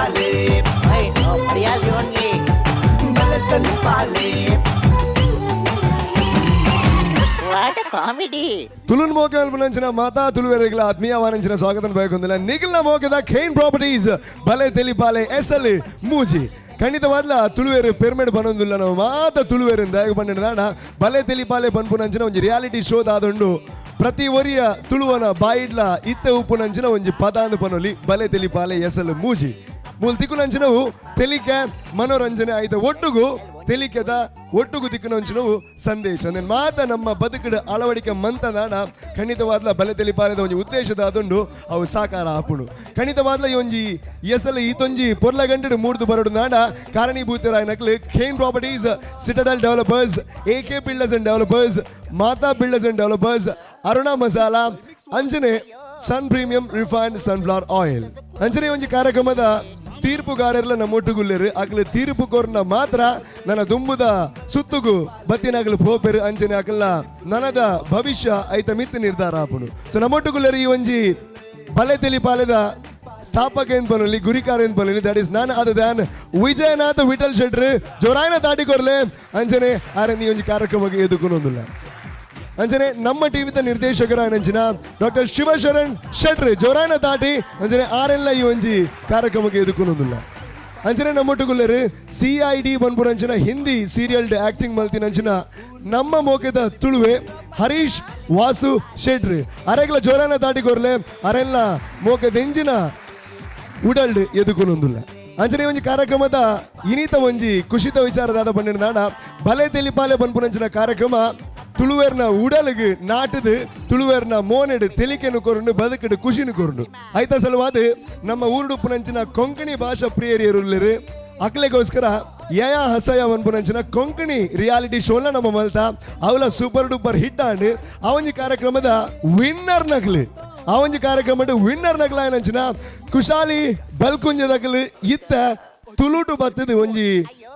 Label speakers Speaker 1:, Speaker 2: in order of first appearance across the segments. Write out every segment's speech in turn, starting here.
Speaker 1: తెలిపాలే.
Speaker 2: Only
Speaker 1: భలే తెలిపాలే.
Speaker 2: What comedy.
Speaker 3: ತುಳುನ್ ಮೋಕೆ ಅಲ್ಪನಂಚಿನ ಮಾತಾ ತುಳುವೆರೆಗಳ ಆತ್ಮೀಯವಾನಂಚಿನ ಸ್ವಾಗತ ಬಯಕೊಂದಿಲ್ಲ. ನಿಖಿಲ್ನ ಮೋಕೆದ ಖೇನ್ ಪ್ರಾಪರ್ಟೀಸ್ ಬಲೆ ತೆಲಿಪಾಲೆ ಎಸಲ್ ಮೂಜಿ. ಖಂಡಿತವಾದ್ಲ ತುಳುವೆರು ಪೆರ್ಮೆಡ್ ಬನೊಂದುಲ್ಲ. ನಾವು ಮಾತ ತುಳುವೆರು ದಾಯಕ ಪಂಡಿನ ಬಲೆ ತೆಲಿಪಾಲೆ ಪನ್ಪುನಂಚಿನ ಒಂಜಿ ರಿಯಾಲಿಟಿ ಶೋ ದಾದುಂಡು. ಪ್ರತಿ ಒರಿಯ ತುಳುವನ ಬಾಯಿಡ್ಲ ಇತ್ತೆ ಉಪ್ಪುನಂಚಿನ ಒಂಜಿ ಪದಾಂದು ಪನೊಲಿ ಬಲೆ ತೆಲಿಪಾಲೆ ಎಸಲ್ ಮೂಜಿ. ಮೂಲ್ ತಿಕ್ಕುನಂಚಿನವು ತೆಲಿಕೆ ಮನೋರಂಜನೆ ಆಯ್ತ ಒಟ್ಟುಗು ತೆಲಿಕೆದ ಒಟ್ಟುಗು ತಿಕ್ಕುನಂಚಿನವು ಸಂದೇಶ. ಅಂದ್ರೆ ಮಾತ ನಮ್ಮ ಬದುಕುಡು ಅಳವಡಿಕೆ ಮಂತದಾನ ಖಂಡಿತವಾದ್ಲ ಬಲೆ ತೆಲಿಪಾಲದ ಒಂಜಿ ಉದ್ದೇಶದ ಅದುಂಡು ಅವು ಸಾಕಾರ ಆಪುಂಡು. ಖಂಡಿತವಾದ್ಲ ಈ ಒಂಜಿ ಎಸಲ ಈತೊಂಜಿ ಪೊರ್ಲ ಗಂಟೆಡು ಮೂಡ್ದು ಬರಡು ನಾಡ ಕಾರಣೀಭೂತರಾಯನಕ್ಲು Kane properties, Citadel developers, A K builders and developers, Mata builders and developers, Aruna masala, Anjane Sun premium refined sunflower oil. ಅಂಜನೆ ಒಂಜಿ ಕಾರ್ಯಕ್ರಮದ ತೀರ್ಪುಗಾರರ್ಲ ನಮ್ಮೊಟ್ಟುಗುಲ್ಲೇರು. ಅಕ್ಲು ತೀರ್ಪು ಕೋರ್ನ ಮಾತ್ರ ನನ್ನ ದುಂಬುದ ಸುತ್ತುಗು ಬತ್ತಿನಾಗಲು ಪೋಪೆರು. ಅಂಚನೆ ಅಕಲ್ನ ನನದ ಭವಿಷ್ಯ ಐತ ಮಿತ್ ನಿರ್ಧಾರ ಆಪುಂಡು. ಸೊ ನಮ್ಮೊಟ್ಟುಗುಲ್ಲೇರು ಈ ಒಂಜಿ ಬಲೆ ತೆಲಿ ಪಾಲೆದ ಸ್ಥಾಪಕ ಏನ್ ಪನೊಲಿ, ಗುರಿಕಾರ ಏನ್ ಪನೊಲಿ, that is none other than Vijayanath Vittal ಶೆಟ್ರು. ಜೋರಾಯನ ತಾಟಿ ಕೊರ್ಲೆ. ಅಂಚನೆ ಆರೆ ನೀ ಒಂಜಿ ಕಾರ್ಯಕ್ರಮಕ್ಕೆ ಎದುಕೊನೊಂದುಲ್ಲ. ಅಂಚನೆ ನಮ್ಮ ಟಿವಿದ ನಿರ್ದೇಶಕರ ನಂಚಿನ ಡಾಕ್ಟರ್ ಶಿವಶರಣ್ ಶೆಟ್ರು, ಜೋರಾನ ತಾಟಿ. ಅಂಚನೆ ಆರೆಲ್ಲ ಈ ಒಂಜಿ ಕಾರ್ಯಕ್ರಮಕ್ಕೆ ಎದುಕೊನೊಂದುಲ್ಲ. ಅಂಚನೆ ನಮ್ಮೊಟ್ಟುಗುಲ್ಲೇರು ಸಿಐಡಿ ಬನ್ಪುರಂಚಿನ ಹಿಂದಿ ಸೀರಿಯಲ್ ಆಕ್ಟಿಂಗ್ ಮಲ್ತಿನಂಚಿನ ನಮ್ಮ ಮೋಕೆದ ತುಳುವೆ ಹರೀಶ್ ವಾಸು ಶೆಟ್ರು. ಅರೆಗ್ಲ ಜೋರಾನ ತಾಟಿ ಕೊರ್ಲೆ. ಅರೆಲ್ಲ ಮೋಕೆದೆಂಜಿನ ಉಡಲ್ಡ್ ಎದುಕೊನೊಂದುಲ್ಲ. ಅಂಚನೆ ಒಂಜಿ ಕಾರ್ಯಕ್ರಮದ ಇನಿತ ಒಂಜಿ ಕುಶಿತ ವಿಚಾರದಾದ ಪಂಡಿನ ನಾಡ ಬಲೆ ತೆಲಿಪಾಲೆ ಪನ್ಪುನಂಚಿನ ಕಾರ್ಯಕ್ರಮ ತುಳುವೆರ್ನ ಉಡಲಿಗೆ ನಾಟದು ತುಳುವೆರ್ನ ಮೋನೆಡು ತೆಲಿಕೆನು ಕೊರುಂಡು, ಬದುಕಡು ಖುಷಿನು ಕೊರುಂಡು. ಐತ ಸಲುವಾದ ನಮ್ಮ ಊರುಡುಪ್ಪುನಂಚಿನ ಕೊಂಕಣಿ ಭಾಷಾ ಪ್ರಿಯರಿಯರುಲ್ಲೆರು. ಅಕ್ಲೆಗೋಸ್ಕರ ಯಯ ಹಸಯ ಪನ್ಪುನಂಚಿನ ಕೊಂಕಣಿ ರಿಯಾಲಿಟಿ ಶೋನ ನಮ್ಮ ಮಲ್ತ ಅವಲ super duper hit and ಆ ಒಂಜಿ ಕಾರ್ಯಕ್ರಮದ ವಿನ್ನರ್ ನಕ್ಲು, ಆ ಒಂಜಿ ಕಾರ್ಯಕ್ರಮದ ವಿನ್ನರ್ ನಕ್ಲಾಯನಂಚಿನ ಕುಶಾಲಿ ಬಲ್ಕುಂಜ ನಕಲು ಇತ್ತ ತುಳುಟು ಬತ್ತದು ಒಂಜಿ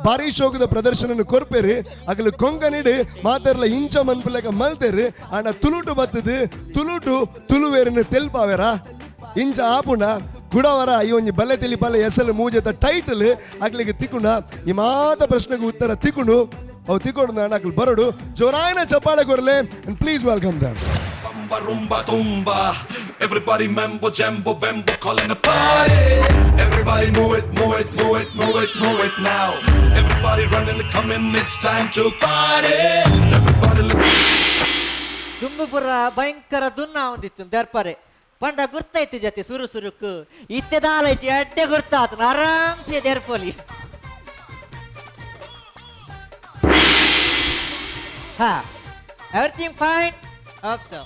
Speaker 3: ಬಾರಿ ಶೋಕದ ಪ್ರದರ್ಶನ ಕೊರ್ಪೇರು. ಅಗಲು ಕೊಂಕಣಿಡು ಮಾತೆರ್ಲ ಇಂಚ ಮನ್ಪುಲೆಕ ಮಲ್ತೇರು. ಆಂಡ ತುಳುಟು ಬತ್ತದು ತುಳುಟು ತುಳುವೇರನ್ನು ತೆಲ್ಪಾವೇರ? ಇಂಚ ಆಪುಣ ಕುಡವರ ಈ ಒಂಜಿ ಬಲ್ಲೆ ತೆಲಿಪಲ್ಲೆ ಎಸಲು ಮೂಜೆತ ಟೈಟಲ್ ಅಕ್ಲಿಗೆ ತಿಕ್ಕುಂಡ? ಈ ಮಾತ ಪ್ರಶ್ನೆಗೆ ಉತ್ತರ ತಿಕ್ಕುಂಡು. ಅವು ತಿಕ್ಕೊಂಡು ಅಕ್ಲು ಬರಡು. ಜೋರಾಯನ ಚಪ್ಪಾಳೆ ಕೊರ್ಲೆ. Please welcome them.
Speaker 4: Bamba rumba tumba. Everybody mambo jambo bambo calling a party. Everybody move it, move it, move it, move it, move it now. Everybody running, coming, it's time to party. Everybody
Speaker 5: ದುಂಬುಪುರ ಭಯಂಕರ ದುನ್ನ ಒಂದಿತ್ತು ದರ್ಪರೆ ಪಂಡ ಗುರ್ತೈತಿ ಜೊತೆ ಸುರು ಸುರುಕು ಇತ್ತೆದಾಲೈತಿ ಅಡ್ಡೆ ಗುರ್ತಾತು ಆರಾಮ್ಸೆ ದೆರ್ಪೊಲಿ. ಹಾ, everything fine? Hope so.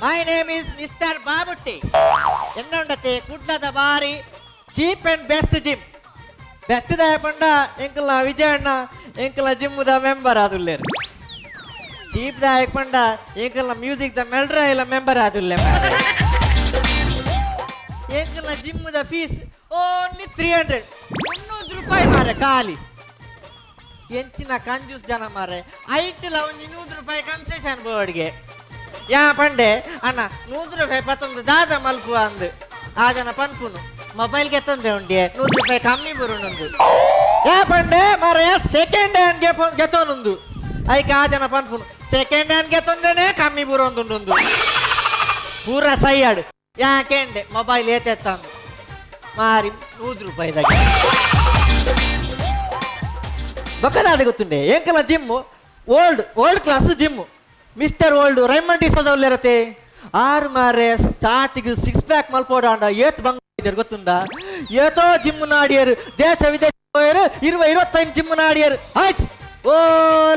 Speaker 5: My name is mister Babutti. ಎನ್ನುಂಡತೆ ಕುಡ್ಲದ ಬಾರಿ cheap and best gym. Best ದಾಯ ಪಂಡ ಎಂಕಲ್ನ ವಿಜಯಣ್ಣ ಎಂಕಲ್ನ ಜಿಮ್ಮುದ ಮೆಂಬರ್ ಆದುಲ್ಲೇರು. ಚೀಪ್ ದಾಯಕ್ ಪಂಡ ಎಂಕಲ್ನ ಮ್ಯೂಸಿಕ್ the ಮೆಲ್ರ ಇಲ್ಲ ಮೆಂಬರ್ ಆದುಲ್ಲೆ. ಎಂಕಲ್ನ ಜಿಮ್ಮುದ ಫೀಸ್ ಓನ್ಲಿ 300, 300 ರೂಪಾಯಿ ಮಾರೆ ಖಾಲಿ. ಎಂಚಿನ ಕಂಜೂಸ್ ಜನ ಮಾರೆ. ಐಟಿಲ ಒಂಜಿ 100 ರೂಪಾಯಿ ಕನ್ಸೆಷನ್ ಬೋರ್ಡ್ಗೆ. ಯಾ ಪಂಡೆ, ಅಣ್ಣ 100 ರೂಪಾಯಿ ಪತ್ತೊಂದು ದಾದ ಮಲ್ಪು ಅಂದು. ಆ ಜನ ಪನ್ಪುನು ಮೊಬೈಲ್ಗೆ ತೊಂದ್ರೆ ಉಂಡೆ 100 ರೂಪಾಯಿ ಕಮ್ಮಿ ಬರುಣಂದು. ಯಾ ಪಂಡೆ ಮಾರ ಸೆಕೆಂಡ್ ಹ್ಯಾಂಡ್ ಗೆ ಗೆತೋನುಂದು. ಐಕೆ ಆ ಜನ ಪನ್ಪುನು ಸೆಕೆಂಡ್ ಹ್ಯಾಂಡ್ ಗೆ ತೊಂದ್ರೆನೇ ಕಮ್ಮಿ ಬರೋಂದುಂಡು. ಪೂರ ಸೈಯಾಡು. ಯಾಕೆಂಡೆ ಮೊಬೈಲ್ ಏತೆತ್ತಂದು ಮಾರಿ 100 ರೂಪಾಯಿದಾಗ. ಬೊಕ್ಕದಾದ ಗೊತ್ತುಂಡೆ ಎಂಕಲ gym old old class gym. Mister old Raymond ಡಿಸೋದವ್ಲಿರತ್ತೆ ಆರು ಮಾರೆ. ಸ್ಟಾರ್ಟಿಂಗ್ ಸಿಕ್ಸ್ ಪ್ಯಾಕ್ ಮಲ್ಪೋಡಾಂಡ ಏತ್ ಬಂಗ ಇದ್ದಾರೆ ಗೊತ್ತುಂಡ? ಏತೋ ಜಿಮ್ ನಾಡಿಯರು ದೇಶ ವಿದೇಶ ಪೋಯರು. 20 25 ಜಿಮ್ ನಾಡಿಯರು ಆಯ್ತು. ಓ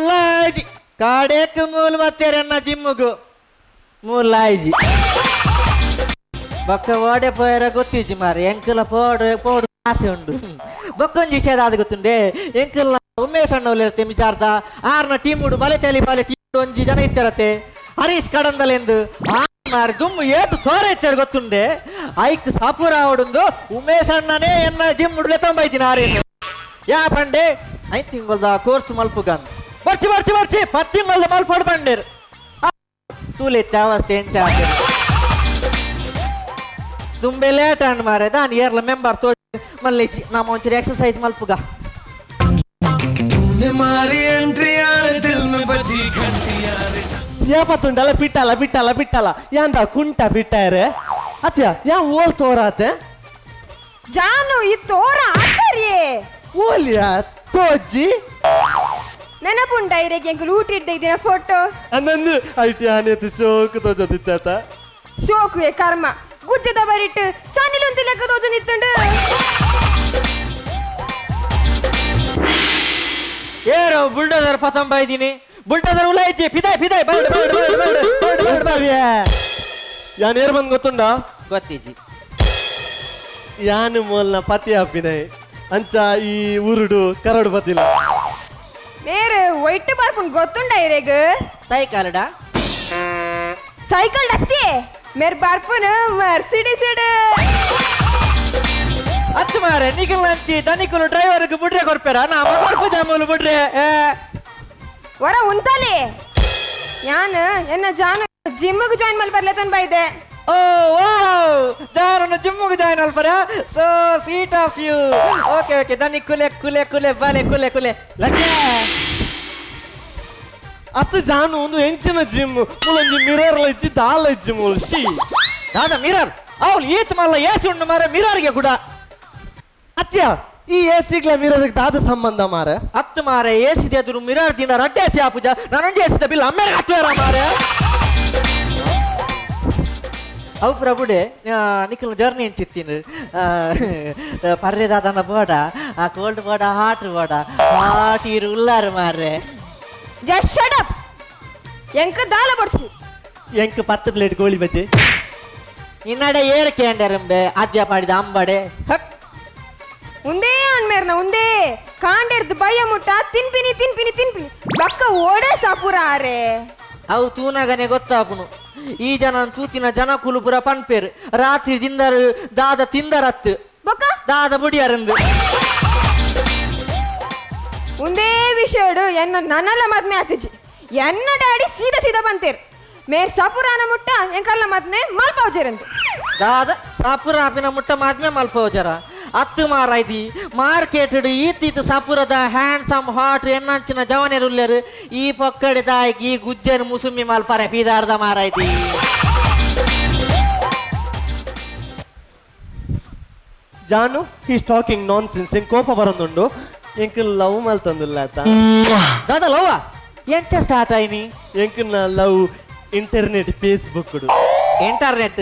Speaker 5: ಲಾಜಿ ಕಾಡೇಕ್ ಮೂಲ ಮತ್ತೇರನ್ನ ಜಿಮ್ಮುಗು ಮೂಲಾಯ್ಜಿ. ಬೊಕ್ಕ ಓಡೆ ಪೋಯರ ಗೊತ್ತಿಜ್ಜಿ ಮಾರೆ. ಎಂಕಲ ಪೋಡು ಪೋಡು ಆಸೆ ಉಂಡು. ಬೊಕ್ಕೊಂಜಿ ವಿಷಯ ದಾದ ಗೊತ್ತುಂಡೆ? ಎಂಕಲ್ನ ಉಮೇಶ್ ಅಣ್ಣ ಇರುತ್ತೆ ವಿಚಾರ್ದ ಆರ್ನ ಟೀಮ್ ಉಡು ಬಲೆ ತಲಿ ಬಲೆ ಟೀಮ್ ಒಂಜಿ ಜನ ಇತ್ತಿರತ್ತೆ ಹರೀಶ್ ಕಡಂದಲೆಂದು. ಮಾರೆ ದುಮ್ಮು ಏತು ತೋರ ಇತ್ತಾರೆ ಗೊತ್ತುಂಡೆ? ಐಕ್ ಸಾಪುರ ಆವಡುಂದು ಉಮೇಶ್ ಅಣ್ಣನೇ ಎನ್ನ ಜಿಮ್ ಉಡ್ಲೆ ತೊಂಬೈತಿನ ಆರೇನು. ಯಾ ಪಂಡೆ 5 ತಿಂಗಳದ ಕೋರ್ಸ್ ಮಲ್ಪುಗನ್ ಬರ್ಚಿ ಬರ್ಚಿ ಬರ್ಚಿ 10 ತಿಂಗಳದ ಮಲ್ಪೋಡು ಬಂಡೇರು. ತೂಲೆತ್ತೆ ಅವಸ್ಥೆ ಎಂಚ. ದುಂಬೆ ಲೇಟ್ ಅಂಡ್ ಮಾರೆ ದಾನ್ ಏರ್ಲ ಮೆಂಬರ್ ತೋ ಮಲ್ಲೇಜಿ ನಮ್ಮ ಒಂಚೂರು ಎಕ್ಸರ್ಸೈಸ್ ಮಲ್ಪುಗ.
Speaker 1: मारी एंट्री यार दिल में बजी घंटी यार.
Speaker 6: ಏಪತ್ತುಂಡಲ್ಲ ಬಿಟ್ಟಲ್ಲ ಬಿಟ್ಟಲ್ಲ ಬಿಟ್ಟಲ್ಲ ಯಾಂದ ಕುಂಟ ಬಿಟ್ಟಾರೆ ಅತ್ಯ ಯಾ ಓಲ್ ತೋರಾತೆ.
Speaker 7: ಜಾನು ಈ ತೋರ ಆತರಿಯೇ.
Speaker 6: ಓಲಿಯ ತೋಜ್ಜಿ.
Speaker 7: ನೆನಪುಂಡ ಇರೆಗೆ ಎಂಕುಲು ಊಟ ಇಡ್ದ ಇದಿನ ಫೋಟೋ?
Speaker 6: ಅನ್ನಂದು IT ಆನೆತ್ತು ಶೋಕು ತೋಜದಿತ್ತ.
Speaker 7: ಶೋಕುವೆ ಕರ್ಮ ಗುಜ್ಜದ ಬರಿಟ್ಟು ಚನ್ನಿಲುಂತಿ ಲೆಕ್ಕ ತೋಜ ನಿತ್ತುಂಡು.
Speaker 5: ಏರೋ ಬುಲ್ಡೋಸರ್ ಪತಂಬ ಇದ್ದೀನಿ, bulldozer ಉಲಾಯಿಜಿ ಫಿದಾಯ್ ಫಿದಾಯ್ bird bird bird bird bird bird.
Speaker 6: ಯಾನ್ ಏರ್ ಬಂದ್ ಗೊತ್ತುಂಡ?
Speaker 5: ಗೊತ್ತಿಜ್ಜಿ.
Speaker 6: ಯಾನು ಮೋಲ್ನ ಪತಿ ಆಪಿನೈ ಅಂಚ ಈ ಊರುಡು ಕರಡು ಬತ್ತಿಲ್ಲ.
Speaker 7: ಮೇರು ಒಯ್ಟ್ ಬರ್ಪುಂಡು ಗೊತ್ತುಂಡ ಇರೆಗ್?
Speaker 5: ಸೈಕಲ್ಡ?
Speaker 7: ಸೈಕಲ್ ಡತ್ತಿ ಮೇರ್ ಬರ್ಪುನು ಮರ್ಸಿಡಿಸ್.
Speaker 5: ಅತ್ತು ಮಾರೆ ನಿಖಲ್ ನಂಚಿ ದನಿಕುಲು ಡ್ರೈವರ್ಗೆ ಬುಡ್ರೆ ಕೊರ್ಪೇರ ನಾ ಕೊರ್ಪು ಜಾಮೂಲು ಬುಡ್ರೆ.
Speaker 7: ವರ ಉಂತಾಲೆ ಯಾನ್ ಎನ್ನ ಜಾನು ಜಿಮ್ಗೆ ಜಾಯಿನ್ ಮಲ್ ಬರ್ಲೇತನ್ ಬೈದೆ.
Speaker 5: ಓ ವಾವ್, ಜಾನನ್ನು ಜಿಮ್ಗೆ ಜಾಯಿನ್ ಅಲ್ಪರ, so sweet of you. Okay okay ದನಿ ಕುಲೆ ಕುಲೆ ಕುಲೆ ಬಾಲೆ ಕುಲೆ ಕುಲೆ
Speaker 6: ಲಕ್ಕೆ ಅತ್ತು ಜಾನು ಒಂದು ಎಂಚಿನ ಜಿಮ್ ಮೂಲೊಂಜಿ ಮಿರರ್ ಇಜ್ಜಿ ದಾಲ ಇಜ್ಜಿ ಮೂಲು she.
Speaker 5: ದಾದ ಮಿರರ್ ಅವ್ಲು ಈತ್ ಮಲ್ಲ ಏಸಿ ಉಂಡು ಮಾರೆ ಮಿರರ್ಗೆ ಕೂಡ.
Speaker 6: ಅತ್ಯ ಈ ಏಸಿಗ್ಲ ಮಿರರ್ ದಾದ ಸಂಬಂಧ ಮಾರೆ?
Speaker 5: ಅತ್ತು ಮಾರೆ ಏಸಿ ಎದುರು ಮಿರರ್ ದಿನ ರಡ್ಡೆ ಏಸಿ ಆಪುಜ ನಾನೊಂಜಿ ಏಸಿದ ಬಿಲ್ ಅಮ್ಮೇರೆ ಕಟ್ಟುವೇರ ಮಾರೆ. ಅವು ಪ್ರಭುಡೆ ನಿಖಲ್ ಜರ್ನಿ ಎಂಚಿತ್ತೀನಿ ಪರ್ರೆ ದಾದನ ಬೋಡ ಆ ಕೋಲ್ಡ್ ಬೋಡ ಹಾಟ್ ಬೋಡ ಹಾಟ್ ಇರು ಉಲ್ಲಾರು ಮಾರ್ರೆ.
Speaker 7: Just shut up ಎಂಕ ದಾಲ ಬಡ್ಸಿ.
Speaker 6: ಎಂಕ್ 10 ಪ್ಲೇಟ್ ಗೋಳಿ ಬಜ್ಜಿ.
Speaker 5: ನಿನ್ನಡೆ ಏರ್ ಕೇಂಡರಂಬೆ ಆದ್ಯ ಪಾಡಿದ ಅಂಬಡೆ ಹಕ್.
Speaker 7: ಉಂದೇ ಅನ್ಮೇರ್ನ ಉಂದೇ ಕಾಂಡೇರ್ದು ಬಯ್ಯ ಮುಟ್ಟ ತಿನ್ಪಿನಿ ತಿನ್ಪಿನಿ ತಿನ್ಪಿನಿ ಬಕ್ಕ ಓಡೆ ಸಾಪುರ ಆರೆ.
Speaker 5: ಅವು ತೂನಗನೆ ಗೊತ್ತಾಪುನು ಈ ಜನ ತೂತಿನ ಜನ ಕುಲುಪುರ ಪನ್ಪೇರು ರಾತ್ರಿ ದಿಂದರು ದಾದ ತಿಂದರತ್ತು
Speaker 7: ಬೊಕ್ಕ
Speaker 5: ದಾದ ಬುಡಿಯರಂದು.
Speaker 7: ಒಂದೇ ವಿಷಯಡು ಎನ್ನ ನನ್ನಲ್ಲ ಮದ್ಮೆ ಆತಿಜಿ ಎನ್ನ ಡ್ಯಾಡಿ ಸೀದಾ ಸೀದಾ ಬಂತೇರು ಮೇರ್ ಸಪುರಾನ ಮುಟ್ಟ ಎಂಕಲ್ಲ ಮದ್ನೆ ಮಲ್ಪಾವ್ಜೇರಂದು.
Speaker 5: ದಾದ ಸಾಪುರ ಆಪಿನ ಮುಟ್ಟ ಮದ್ಮೆ ಮಲ್ಪೋಜರ ಅತ್ತು ಮಾರಾಯ್ತಿ ಮಾರ್ಕೆಟ್ ಈತೀತು ಸಪುರದ ಹ್ಯಾಂಡ್ಸಮ್ ಹಾಟ್ ಎನ್ನಂಚಿನ ಜವನೆರುಲ್ಲೇರು ಈ ಪೊಕ್ಕಡೆ ದಾಯಿಗೆ ಈ ಗುಜ್ಜನ್ ಮುಸುಮ್ಮಿ ಮಲ್ಪರೆ ಪೀದಾರ್ದ ಮಾರಾಯ್ತಿ.
Speaker 6: ಜಾನು is talking non sense ಎಂಕ್ ಕೋಪ ಬರೋದುಂಡು ಎಂಕ್ ಲವ್ ಮಲ್ತಂದುಲ್ಲ ಆತ.
Speaker 5: ದಾದ ಲವ್ವ ಎಂಚ ಸ್ಟಾರ್ಟ್ ಆಯ್ನಿ?
Speaker 6: ಎಂಕ್ ನ love internet Facebook.
Speaker 5: Internet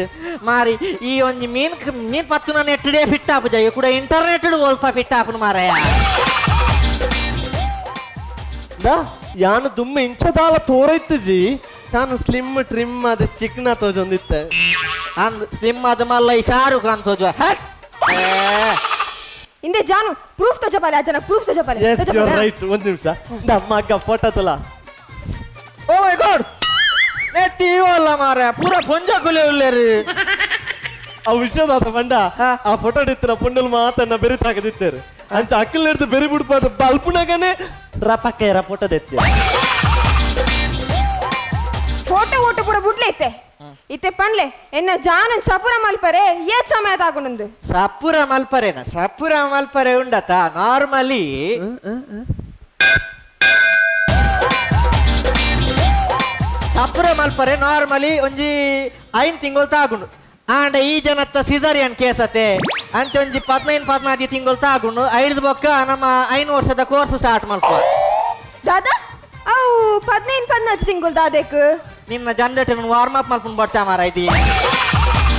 Speaker 5: ಮಾರಿ ಈ ಒಂಜಿ ಮೀನ್ ಮೀನ್ ಪತ್ತುನ ನೆಟ್ ಡೇ ಫಿಟ್ ಆಪುಜ ಕೂಡ ಇಂಟರ್ನೆಟ್ ಒಲ್ಪ ಫಿಟ್ ಆಪುನು ಮಾರಾಯ.
Speaker 6: ದಾ ಯಾನು ದುಮ್ಮ ಇಂಚದಾಲ ತೋರೈತಜಿ ತಾನು ಸ್ಲಿಮ್ ಟ್ರಿಮ್ ಅದ ಚಿಕ್ನ ತೋಜೊಂದಿತ್ತೆ.
Speaker 5: ಅಂದ್ ಸ್ಲಿಮ್ ಅದ ಮಲ್ಲ ಈ ಶಾರುಖ್ ಖಾನ್ ತೋಜುವ ಹಕ್.
Speaker 7: ಇಂದೆ ಜಾನು ಪ್ರೂಫ್ ತೋಜಪಾಲೆ ಆ ಜನ proof ತೋಜಪಾಲೆ.
Speaker 6: S you are right. ಒಂದ್ ನಿಮಿಷ ನಮ್ಮ ಅಕ್ಕ ಫೋಟೋ ತುಲ.
Speaker 5: ಓ ಮೈ ಗಾಡ್ ನೆಟ್ ಇವಲ್ಲ ಮಾರ ಪೂರ ಪೊಂಜ ಕುಲೆ ಉಲ್ಲೇರು.
Speaker 6: ಆ ವಿಷಯದಾತ ಬಂಡ ಆ ಫೋಟೋ ಇತ್ತಿನ ಪುಂಡಲ್ ಮಾತನ್ನ ಬೆರಿ ತಾಕದಿತ್ತೇರು ಅಂಚ ಅಕ್ಕಲ್ ಹಿಡ್ದು ಬೆರಿ ಬಿಡ್ಬಾರ್ದು ಬಲ್ಪುನಗನೆ ರಪಕ್ಕ ಎರ ಫೋಟೋ ದೆತ್ತಿ.
Speaker 7: ಫೋಟೋ ಓಟು ಪೂರ ಬುಡ್ಲೈತೆ ಇತ್ತೆ ಪನ್ಲೆ ಎನ್ನ ಜಾನನ್ ಸಪುರ ಮಲ್ಪರೆ ಏತ್ ಸಮಯ ತಾಗುಣಂದು.
Speaker 5: ಸಪುರ ಮಲ್ಪರೇನ ಸಪುರ ಮಲ್ಪರೆ ಉಂಡತ ನಾರ್ಮಲಿ ಸಪುರ ಮಲ್ಪರೆ ನಾರ್ಮಲಿ ಒಂಜಿ 5 ತಿಂಗಳು ತಾಗುಂಡು ಆಂಡ ಈ ಜನತ್ತ ಸಿಸರಿಯನ್ ಕೇಸತೆ ಅಂಚ ಒಂಜಿ 15 14 ತಿಂಗಳು ತಾಗುಂಡು 5 ಬೊಕ್ಕ ನಮ್ಮ 5 ವರ್ಷದ ಕೋರ್ಸ್ ಸ್ಟಾರ್ಟ್ ಮಲ್ಪ.
Speaker 7: ದಾದಾ ಅವು 15 14 ತಿಂಗಳು ದಾದೇಕ್
Speaker 5: ನಿನ್ನ generator warm up ಮಲ್ಪುಂಡು ಬಡ್ಚಾ ಮಾರಾಯ್ತಿ.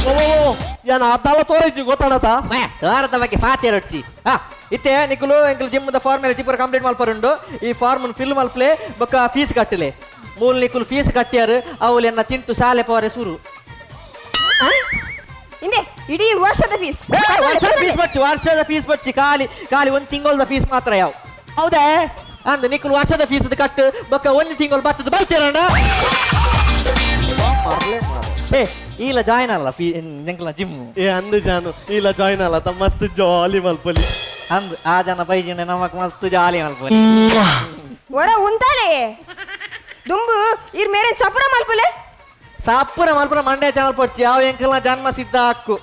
Speaker 6: ಓ ಯಾನ್ ಆತಾಲ ತೋರೈಜಿ ಗೊತ್ತಾಡತ
Speaker 5: ತೋರದ ಬಗ್ಗೆ ಫಾತಿಯರ್ ಹೊಡ್ಸಿ. ಇತ್ತೆ ನಿಕುಲು ಎಂಕುಲು ಜಿಮ್ದ ಫಾರ್ಮಾಲಿಟಿ ಪೂರ ಕಂಪ್ಲೀಟ್ ಮಲ್ಪರುಂಡು ಈ ಫಾರ್ಮ್ ಫಿಲ್ ಮಲ್ಪಲೆ ಬೊಕ್ಕ ಫೀಸ್ ಕಟ್ಟಲೆ ಮೂಲ್ ನಿಕುಲು ಫೀಸ್ ಕಟ್ಟಿಯಾರು ಅವಳು ಎನ್ನ ತಿಂತು ಶಾಲೆ ಪೋರೆ ಸುರು.
Speaker 7: ಇಂದೆ ಇಡೀ ವರ್ಷದ ಫೀಸ್
Speaker 5: ವರ್ಷದ ಫೀಸ್ ಬಚ್ಚಿ ವರ್ಷದ ಫೀಸ್ ಬಚ್ಚಿ ಖಾಲಿ ಖಾಲಿ ಒಂದು ತಿಂಗಳದ ಫೀಸ್ ಮಾತ್ರ ಯಾವ ಹೌದೇ ಅಂದ್ ನಿಕುಲು ವರ್ಷದ ಫೀಸ್ ಕಟ್ಟು ಬೊಕ್ಕ ಒಂದು ತಿಂಗಳು ಬತ್ತದ ಬಲ್ತೀರಣ್ಣ. ಏ ಇಲ್ಲ ಜಾಯ್ನ್ ಅಲ್ಲ ಫೀ ಎಂಕಲ ಜಿಮ್.
Speaker 6: ಏ ಅಂದು ಜಾನು ಇಲ್ಲ ಜಾಯ್ನ್ ಅಲ್ಲ ತಮ್ಮ ಮಸ್ತ್ ಜಾಲಿ ಮಲ್ಪಲಿ.
Speaker 5: ಅಂದ್ ಆ ಜನ ಬೈಜಿನ ನಮಕ್ ಮಸ್ತ್ ಜಾಲಿ ಮಲ್ಪಲಿ.
Speaker 7: ವರ ಉಂತಾಲೆ ದುಂಬು ಇರ್ ಮೇರೆ ಸಪುರ ಮಲ್ಪಲೆ.
Speaker 5: ಸಪುರ ಮಲ್ಪುರ ಮಂಡ್ಯ ಚಾನಲ್ ಪಡ್ಚಿ ಯಾವ ಎಂಕಲ್ನ ಜನ್ಮ ಸಿದ್ಧ ಹಕ್ಕು.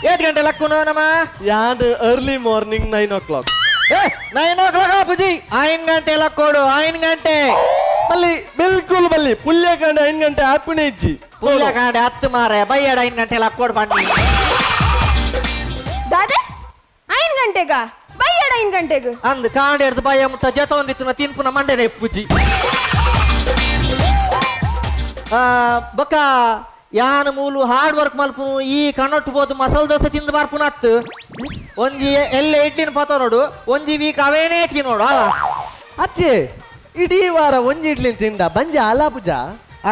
Speaker 5: ಏತ್ ಗಂಟೆ ಲಕ್ಕುನು ನಮ್ಮ?
Speaker 6: ಯಾನ್ early morning 9 o'clock.
Speaker 5: ಏ 9 o'clock ಆಪುಜಿ, 5 ಗಂಟೆ ಲಕ್ಕೋಡು, 5 ಗಂಟೆ.
Speaker 6: ಮಲ್ಲಿ ಬಿಲ್ಕುಲ್ ಬಲ್ಲಿ ಪುಲ್ಯ ಕಾಂಡೆ 5 ಗಂಟೆ ಆಪಿಣೆ ಇಜ್ಜಿ.
Speaker 5: ಪುಲ್ಯ ಕಾಂಡೆ 10 ಮಾರೆ ಬೈಯಡ 5 ಗಂಟೆ ಲಕ್ಕೋಡು ಬನ್ನಿ.
Speaker 7: ದಾದೆ 5 ಗಂಟೆಗ ಬೈಯಡ 5 ಗಂಟೆಗೆ
Speaker 5: ಅಂದ್ ಕಾಂಡೆ ಹಿಡ್ದು ಬಯ್ಯ ಮುಟ್ಟ ಜೊತೆ ತಿನ್ಪುನ ಮಂಡೆನೆ ಇಪ್ಪುಜಿ. ಬೊಕ್ಕ ಯಾನ ಮೂಲು ಹಾರ್ಡ್ ವರ್ಕ್ ಮಲ್ಪು ಈ ಕಣ್ಣೊಟ್ಟು ಬೋದು ಮಸಾಲೆ ದೋಸೆ ತಿಂದು ಬರ್ಪುನ ಅತ್ತು ಒಂಜಿ ಎಲ್ಲ ಇಡ್ಲಿನ ಪತ ನೋಡು ಒಂಜಿ ವೀಕ್ ಅವೇನೇ ತಿನ್ನೋಡು ಅಲ್ಲ.
Speaker 6: ಅಚ್ಚೆ ಇಡೀ ವಾರ ಒಂಜಿ ಇಡ್ಲಿನ ತಿಂದ ಬಂಜ ಅಲ್ಲ ಪೂಜಾ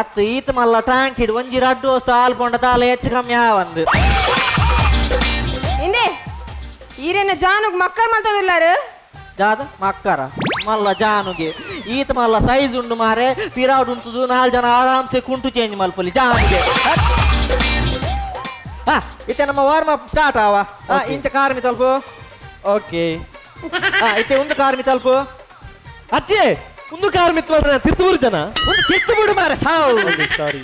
Speaker 5: ಅತ್ತು ಈತ ಮಲ್ಲ ಟ್ಯಾಂಕ್ ಇಡು ಒಂಜಿ ರಡ್ಡು ವಸ್ತು ಹಾಲು ಪೊಂಡ ತಾಲ ಹೆಚ್ಚು ಕಮ್ಮಿ ಒಂದು
Speaker 7: ಇಂದೇ ಈರೇನ ಜಾನುಗ್ ಮಕ್ಕಳ ಮಲ್ತದಿಲ್ಲಾರು
Speaker 5: ಜಾದ ಮಕ್ಕರ ಮಲ್ಲ ಜಾನುಗೆ ಈತ ಮಲ್ಲ ಸೈಜ್ ಉಂಡು ಮಾರೆ ಪಿರಾಡ್ ಉಂಟುದು 4 ಜನ ಆರಾಮ್ಸೆ ಕುಂಟು ಚೇಂಜ್ ಮಲ್ಪಲಿ ಜಾನುಗೆ. ಇತ್ತೆ ನಮ್ಮ warm up start ಆವ. ಇಂಚ ಕಾರ್ಮಿ ತಲ್ಪು.
Speaker 6: ಓಕೆ.
Speaker 5: ಇತ್ತೆ ಒಂದು ಕಾರ್ಮಿ ತಲ್ಪು.
Speaker 6: ಅಜ್ಜೆ ಒಂದು ಕಾರ್ಮಿ ತಲ್ಪು ತಿರ್ತುಬುರು ಜನ
Speaker 5: ಒಂದು ತಿರ್ತುಬುಡು ಮಾರೆ ಸಾವು.
Speaker 6: ಸಾರಿ.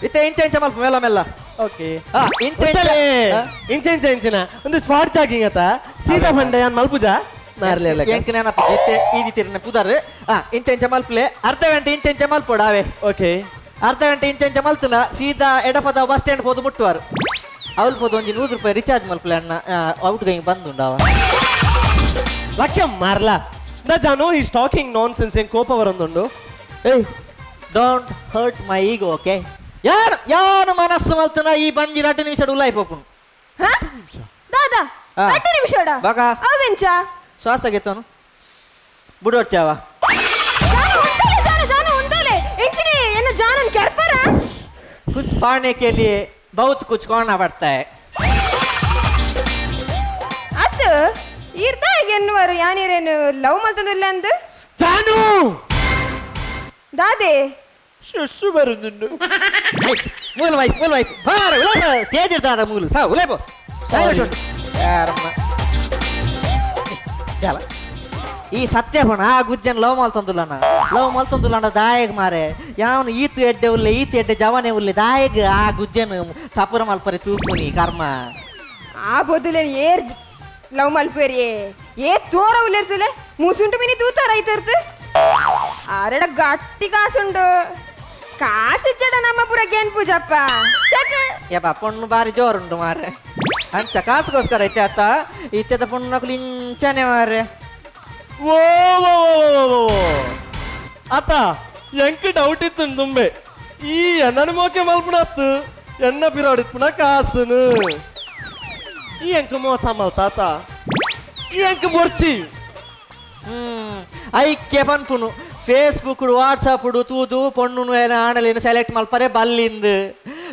Speaker 5: ಇತ್ತೆ ಇಂಚ ಇಂಚ ಮಲ್ಪು ಮೆಲ್ಲ ಮೆಲ್ಲ.
Speaker 6: ಓಕೆ.
Speaker 5: ಇಂಚ
Speaker 6: ಇಂಚ ಇಂಚ ಇಂಚಿನ ಒಂದು ಸ್ಪಾಟ್ ಜಾಗಿಂಗ್ ಅತ್ತ ಸೀದಾ ಬಂಡೆ ಯಾನ್ ಮಲ್ಪುಜ ಮಾರ್ಲೆ
Speaker 5: ಎಂಕ್ ನೆನಪು ಇತ್ತೆ ಈದಿತ್ತಿರನ ಪುದರ್. ಇಂಚ ಇಂಚ ಮಲ್ಪಲೆ ಅರ್ಧ ಗಂಟೆ ಇಂಚ ಇಂಚ ಮಲ್ಪೋಡಾವೆ.
Speaker 6: ಓಕೆ.
Speaker 5: ಅರ್ಧ ಗಂಟೆ ಇಂಚ ಇಂಚ ಮಲ್ತನ ಸೀದಾ ಎಡಪದ ಬಸ್ ಸ್ಟ್ಯಾಂಡ್ ಪೋದು ಮುಟ್ಟುವಾರು. ಅವಳು ಪೋದು ಒಂಜಿ 100 ರೂಪಾಯಿ ರಿಚಾರ್ಜ್ ಮಲ್ಪಲೆ ಅಣ್ಣ ಔಟ್ ಗೋಯಿಂಗ್ ಬಂದುಂಡಾವ.
Speaker 6: ಲಕ್ಷ್ಯ ಮಾರ್ಲಾ the Janu is talking nonsense ಏನ್ ಕೋಪ ಬರಂದುಂಡು.
Speaker 5: ಏಯ್ don't hurt my ego okay. ಯಾರು ಯಾರು ಮನಸ್ಸು ಮಲ್ತನ ಈ ಬಂಜಿ 2 ನಿಮಿಷ ಉಲ್ಲಾಯಿ ಪೋಪುನು.
Speaker 7: ದಾದಾ 2 ನಿಮಿಷ
Speaker 5: ಬಾಕ
Speaker 7: ಅವೆಂಚ
Speaker 5: ಶ್ವಾಸ ಗೆತ್ತನು ಬುಡೋಡ್ಚಾವ. कुछ पाने के लिए बहुत कुछ करना पड़ता है.
Speaker 7: ಅತ್ತು ಈರ್ದ ಎನ್ನುವರು ಯಾನಿರೇನು ಲವ್ ಮಲ್ತಂದಿಲ್ಲ ಅಂದು
Speaker 6: ಜಾನು
Speaker 7: ದಾದೆ
Speaker 6: ಶುಶು ಬರುದುಂಡು.
Speaker 5: ಮೂಲ ವೈಪ್ ಮೂಲ ವೈಪ್ ಬಾರ ಉಲೈಪ ಸ್ಟೇಜ್ ಇರ್ತಾರ ಮೂಲು ಸಾ ಉಲೈಪ ಸೈಲೆಂಟ್ ಯಾರಮ್ಮ ಯಾಲ ಈ ಸತ್ಯಪಣ ಆ ಗುಜ್ಜನ್ ಲವ್ ಮಲ್ತಂದುಲ್ಲಣ್ಣ ಲವ್ ಮಲ್ತಂದುಲ್ಲಣ್ಣ ದಾಯಗ್ ಮಾರೆ ಯಾವನು ಈತು ಎಡ್ಡೆ ಉಲ್ಲೆ ಈತು ಎಡ್ಡೆ ಜವನೆ ಉಲ್ಲೆ ದಾಯಗ್ ಆ ಗುಜ್ಜನ್ ಸಪುರ ಮಲ್ಪರೆ ತೂಪುನಿ ಕರ್ಮ.
Speaker 7: ಆ ಬೊದುಲೆ ಏರ್ ಲವ್ ಮಲ್ಪೇರಿ ಏ ತೋರ ಉಲ್ಲೇರ್ತುಲೆ ಮೂಸುಂಟು ಮಿನಿ ತೂತಾರ ಐತರ್ತು ಆರಡ ಗಟ್ಟಿ ಕಾಸುಂಡು ಕಾಸಿಚ್ಚಡ ನಮ್ಮ ಪುರ ಗೇನ್ ಪೂಜಪ್ಪ ಚಕ್.
Speaker 5: ಯಪ್ಪ ಪೊಣ್ಣು ಬಾರಿ ಜೋರುಂಟು ಮಾರೆ ಅಂಚ ಕಾಸುಗೋಸ್ಕರ ಐತೆ ಅತ್ತ ಇತ್ತೆದ ಪೊಣ್ಣು ನಕಲು ಇಂಚನೆ ಮಾರೆ.
Speaker 6: ಓ ಅತ್ತ ಎಂಕ್ ಡೌಟ್ ಇತ್ತು ತುಂಬೆ ಈ ಎಣ್ಣನ ಮೋಕೆ ಮಲ್ಪುಣತ್ತು ಎಣ್ಣ ಪಿರಾಡಿತ್ಪುಣ ಕಾಸುನು ಈ ಎಂಕ್ ಮೋಸ ಮಲ್ತಾತ ಈ ಎಂಕ್ ಬೊರ್ಚಿ.
Speaker 5: ಐಕ್ಯ ಪನ್ಪುನು ಫೇಸ್ಬುಕ್ ವಾಟ್ಸಪ್ ತೂದು ಪೊಣ್ಣುನು ಆಣಲೇನು ಸೆಲೆಕ್ಟ್ ಮಲ್ಪರೆ ಬಲ್ಲಿಂದು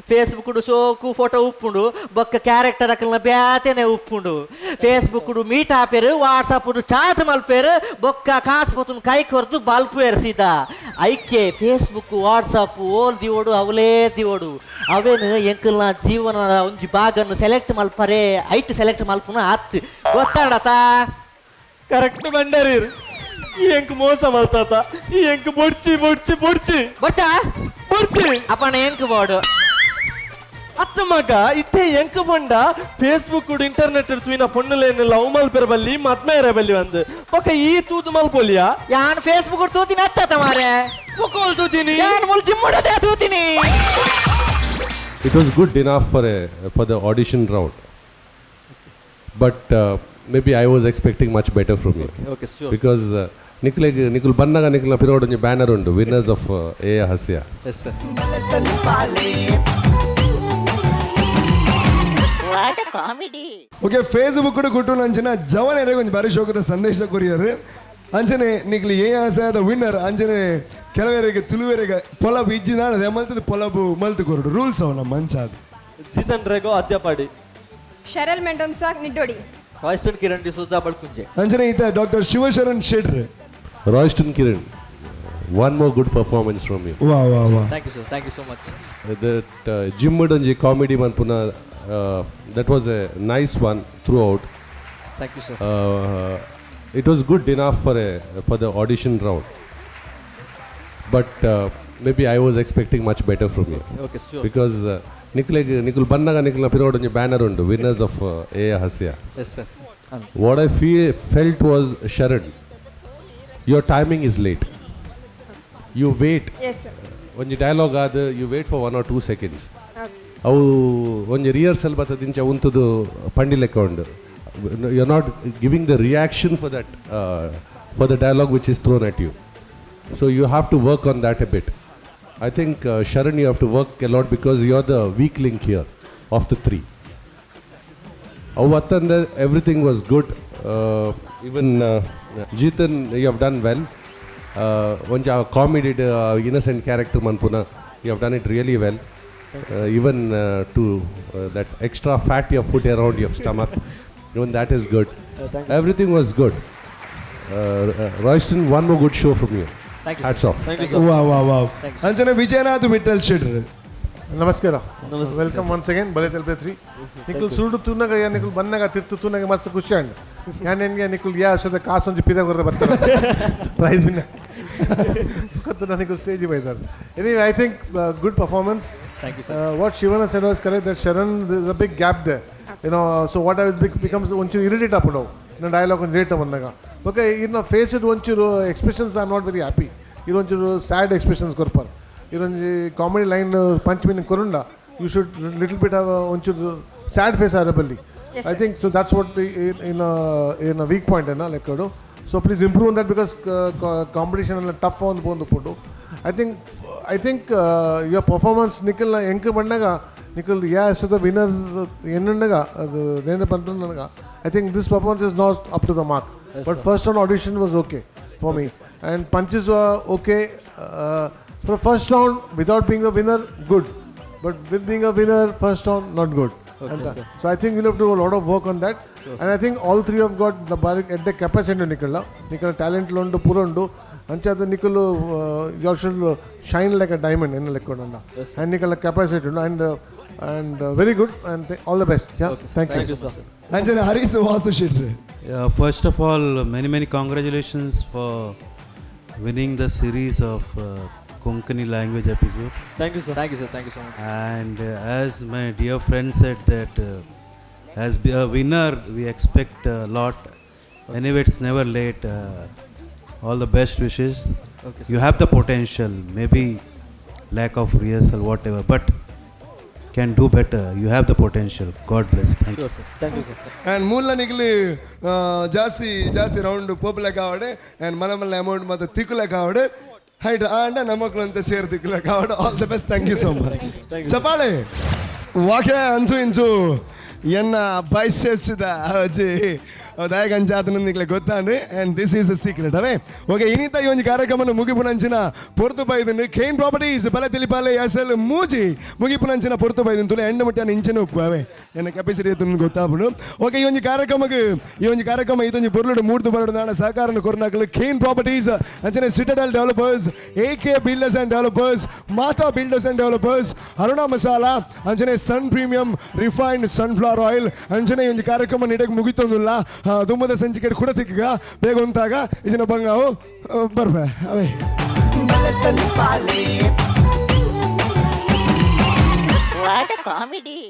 Speaker 5: ಫೇಸ್ಬುಕ್ ಸೋಕು ಫೋಟೋ ಉಪ್ಪುಂಡು ಬೊಕ್ಕ ಕ್ಯಾರೆಕ್ಟರ್ ಅಕಲ್ನ ಬ್ಯಾತೆನೆ ಉಪ್ಪುಂಡು ಫೇಸ್ಬುಕ್ ಮೀಟ್ ಆಪೇರು ವಾಟ್ಸಪ್ ಚಾಟ್ ಮಲ್ಪೇರು ಬೊಕ್ಕ ಕಾಸು ಪೊತ್ತುನ್ ಕೈ ಕೊರ್ದು ಬಲ್ಪೇರು ಸೀದಾ. ಐಕ್ಯ ಫೇಸ್ಬುಕ್ ವಾಟ್ಸಪ್ ಓಲ್ ದಿವೋಡು ಅವಲೇ ದಿವೋಡು ಅವೇನು ಎಂಕಲ್ನ ಜೀವನ ಒಂಜಿ ಭಾಗನ್ನು ಸೆಲೆಕ್ಟ್ ಮಲ್ಪರೆ ಐಟ್ ಸೆಲೆಕ್ಟ್ ಮಲ್ಪುನ ಆತ್ ಗೊತ್ತಾಡತಾ.
Speaker 6: ಕರೆಕ್ಟ್ ಬಂಡರಿ ಈ ಎಂಕ್ ಮೋಸ ಮಲ್ತಾತ ಈ ಎಂಕ್ ಬೊಡ್ಚಿ ಬೊಡ್ಚಿ ಬೊಡ್ಚಿ
Speaker 5: ಬೊಚ್ಚಾ
Speaker 6: ಬೊಡ್ಚಿ
Speaker 5: ಅಪ್ಪಣ ಎಂಕ್ ಬೋಡು
Speaker 6: ಅತ್ತ ಮಗ ಇತ್ತೆ ಎಂಕ್ ಬಂಡ ಫೇಸ್ಬುಕ್ ಇಂಟರ್ನೆಟ್ ತೂಯಿನ ಪೊಣ್ಣುಲೇನು ಲವ್ ಮಲ್ಪೆರ ಬಲ್ಲಿ ಮದ್ಮೇರ ಬಲ್ಲಿ ಒಂದು ಬೊಕ ಈ ತೂತು ಮಲ್ಪೊಲಿಯಾ.
Speaker 5: ಯಾನ್ ಫೇಸ್ಬುಕ್ ತೂತಿನಿ ಅತ್ತ ಮಾರೆ
Speaker 6: ಬೊಕೋಲ್ ತೂತಿನಿ
Speaker 5: ಯಾನ್ ಮುಲ್ ಜಿಮ್ಮುಡದೆ ತೂತಿನಿ.
Speaker 8: It was good enough for the audition round, but maybe I was expecting much better from you.
Speaker 6: Okay, sure.
Speaker 8: Because Nikul bannaga Nikula pirodu onji banner undu winners of A Hasya.
Speaker 6: Yes sir.
Speaker 2: What a comedy.
Speaker 3: Okay Facebook ಗುಟ್ಟು ಅಂಚನ ಜವನ ಒಂಜಿ ಬಾರಿ ಶೋಕದ ಸಂದೇಶ courier ಅಂಚನೆ ನಿಕ್ಲಿ A ಹಾಸ್ಯದ winner ಅಂಚನೆ ಕೆಲವರಿಗೆ ತುಳುವೆರೆಗೆ ಪೊಲಬು ಇಜ್ಜಿನ ಮಲ್ತದ ಪೊಲಬು ಮಲ್ತು ಕೊರಡು ರೂಲ್ಸ್ ಅವು ನಮ್ಮ ಮಂಚಾದ.
Speaker 6: ಜಿತನ್ ರೇಗೋ ಅದ್ಯಪಾಡಿ
Speaker 7: ಶರಲ್ ಮೆಂಡೋನ್ಸಾ ನಿಡ್ಡೋಡಿ
Speaker 5: ರಾಯ್ಸ್ಟನ್ ಕಿರಣ್ ಡಿಸೋಜಾ ಬಳ್ಕುಂಜೆ
Speaker 3: ಅಂಚನೆ ಈತ doctor Shivasharan Shettar.
Speaker 8: Royston Kiran, one more good performance from you.
Speaker 3: ವಾ ವಾ ವಾ.
Speaker 5: Thank you sir, thank you so much.
Speaker 8: That gym ಒಂಜಿ comedy ಮನ್ಪುನ that was a nice one throughout.
Speaker 5: Thank you sir.
Speaker 8: It was good enough for the audition round, but Maybe I was expecting much better from you.
Speaker 6: Okay, sure.
Speaker 8: Because ನಿಕ್ಲೆಗ್ ನಿಕುಲ್ ಬನ್ನಾಗ ನಿಕ್ಲ ಪಿರೋಡ್ ಒಂಜಿ banner ಉಂಡು, winners of A Hasya.
Speaker 6: Yes sir.
Speaker 8: What I felt was, Sharan, your timing is late. You wait.
Speaker 7: Yes sir.
Speaker 8: ಒಂಜಿ dialogue ಆದ್ you wait for 1 or 2 seconds. ಅವು ಒಂಜಿ rehearsal ಬತ್ತದಿಂಚ ಉಂತುದು ಪಂಡಿ ಲೆಕ್ಕ ಉಂಡು. You are not giving the reaction for that, for the dialogue which is thrown at you. So you have to work on that a bit, I think. Sharan, you have to work a lot because you are the weak link here of the three. ಅವು ಅತ್ತಂದೆ everything was good. Even Jeethan, you have done well. ಒಂಜಿ ಆ comedy innocent character ಮನ್ಪುನ, you have done it really well. Even to that extra fat you put around your stomach, even that is good. Everything was good. Royston, one more good show from you.
Speaker 6: Thank you.
Speaker 8: Hats off.
Speaker 6: Thank you.
Speaker 3: ವಾ ವಾ ವಾ. ಅಂಚನೆ ವಿಜಯನಾಥ್ ವಿಠಲ್ ಶೆಟ್ರು.
Speaker 9: ನಮಸ್ಕಾರ.
Speaker 6: Namaste.
Speaker 9: Welcome once again ಬಲೆ ತೆಲ್ಪೆ three. ನಿಕುಲ್ ಸುರುಡು ತೂನಾಗ, ಯಾ ನಿಕುಲ್ ಬನ್ನಾಗ ತಿರ್ತು ತೂನಾಗ ಮಸ್ತ್ ಖುಷಿ ಅಂಡ್ ಯಾನ್ ಎನ್ಗೆ ನಿಕುಲ್ ಯಾ ಅಶದ ಕಾಸೊಂಜಿ ಪಿರ ಕೊರ್ರೆ ಬರ್ತಾರೆ ಪ್ರೈಸ್ ವಿನ್ ಕೊತ್ತು ನನಗೆ ಸ್ಟೇಜ್ ಬೈತಾರೆ. Anyway, I think good performance.
Speaker 6: Thank you, sir.
Speaker 9: What Shivanna said was correct, that Sharan, there's a big gap there. So what I becomes ಒಂಚೂರು ಇರಿಟೇಟ್ ಆಪುಂಡು ಇನ್ನು ಡೈಲಾಗ್ ಒಂದು ಲೇಟ್ ಬಂದಾಗ. ಓಕೆ, ಇನ್ನು face ಒಂಚೂರು expressions, I am not very happy. ಇದೊಂಚೂರು sad expressions ಕೊರ್ಪಾರ್. ಇದೊಂಜಿ ಕಾಮಿಡಿ ಲೈನ್ ಪಂಚ್ ಮೀನ್ ಕೊರುಂಡ you should little bit ಒಂಚೂರು ಸ್ಯಾಡ್ ಫೇಸ್ ಆರಬಲ್ಲಿ. I think so. That's what in weak point ಏನ ಲೆಕ್ಕಡು. So please improve that because competition ಎಲ್ಲ ಟಫ್ ಒಂದು ಪೋಂದು ಪೋಂಡು. I think your performance Nikhil ಎಂಕ್ ಬಂದಾಗ ನಿಖಲ್ ಯಾ the winners ಎನ್ನುಂಡಗ ಅದು ನೇನ ಪಂತ. I think this performance is not up to the mark, but first round audition was okay for me and punches okay for first round. Without being a winner, good, but with being a winner first round, not good ಅಂತ. So I think you have to lot of work on that, and I think all three have got the ಬಾರಿ ಎಡ್ಡೆ capacity. ನಿಕಲ್ಲ ನಿಕಲ್ talent ಉಂಡು, ಪೂರ ಉಂಡು. ಅಂಚಾದ ನಿಕಲು you should shine like a diamond ಎನ್ನ ಲೆಕ್ಕೊಂಡ and ನಿಕಲ್ಲ capacity ಉಂಡು and very good and all the best. Thank
Speaker 6: thank
Speaker 9: you.
Speaker 6: You sir.
Speaker 3: ಅಂಚನೆ ಹರೀಶ್ ವಾಸು ಶೆಟ್ರು.
Speaker 10: Yeah, first of all, many, many congratulations for winning the series of Konkani language episode.
Speaker 6: Thank you sir. Thank you sir. Thank you so much.
Speaker 10: And as my dear friend said that as be a winner, we expect a lot. Anyway, it's never late. All the best wishes.
Speaker 6: Okay.
Speaker 10: You have the potential, maybe lack of rehearsal, whatever, but can do better. You have the potential. God bless. Thank you.
Speaker 6: Sure sir. Thank you sir.
Speaker 3: And ಮೂಲ ನಿಕ್ಲಿ ಜಾಸ್ತಿ ಜಾಸ್ತಿ round ಪೋಪುಲೆ ಕಾವಡೆ and ಮನ ಮಲ್ಲ amount ಮತ್ತು ತಿಕ್ಕುಲೆ ಕಾವಡೆ height ಆಂಡ ನಮಕ್ಲು ಅಂತ ಸೇರ್ ತಿಕ್ಕುಲೆ ಕಾವಡೆ. All the best. Thank you so much. ಚಪಾಳೆ ವಾಕೆ. ಅಂಚು ಇಂಚು ಎನ್ನ ಬೈಸೆಪ್ಸ್ ಅಜ್ಜಿ ದಾಯಕಂಚಾತನ ನಿಕ್ಲೆ ಗೊತ್ತಾಂಡ್ and this is the secret ಅವೇ. ಓಕೆ, ಇನಿತ ಈ ಒಂಜಿ ಕಾರ್ಯಕ್ರಮನ ಮುಗಿಪುನಂಚಿನ ಪೊರ್ತು ಬೈದುಂಡು. ಕೇನ್ ಪ್ರಾಪರ್ಟೀಸ್ ಬಲ ತಿಳಿಪಾಲೆ ಎಸಲ್ ಮೂಜಿ ಮುಗಿಪುನಂಚಿನ ಪೊರ್ತು ಬೈದುಂಡು. ತುಲೆ ಎಂಡ ಮುಟ್ಟ ಇಂಚಿನ ಉಪ್ಪು ಅವೇ ಎನ್ನ ಕೆಪಾಸಿಟಿ ಎತ್ತುಂದು ಗೊತ್ತಾಪುಂಡು. ಓಕೆ, ಈ ಒಂಜಿ ಕಾರ್ಯಕ್ರಮಕ್ಕೆ ಈ ಒಂಜಿ ಕಾರ್ಯಕ್ರಮ ಇದೊಂಜಿ ಪೊರ್ಲುಡು ಮೂಡ್ದು ಬರಡು ನಾಡ ಸಹಕಾರ ಕೊರ್ನಾಕಲು ಕೇನ್ ಪ್ರಾಪರ್ಟೀಸ್, ಅಂಚನೆ citadel developers, A K builders and developers, Mata builders and developers, Aruna masala, ಅಂಚನೆ ಸನ್ ಪ್ರೀಮಿಯಂ ರಿಫೈನ್ಡ್ ಸನ್ಫ್ಲವರ್ ಆಯಿಲ್. ಅಂಚನೆ ಈ ಒಂಜಿ ಕಾರ್ಯಕ್ರಮ ನೀಡಕ್ಕೆ ಮುಗಿತೊಂದುಲ್ಲ. ದುಮ್ಮದ ಸಂಚಿಕೆ ಕೂಡ ತಿಕ್ಕ ಬೇಗ ಉಂತಾಗ ಇದನ್ನ ಬಂಗಾವು ಬರ್ಬೆ ಅವೇ.
Speaker 2: What a comedy!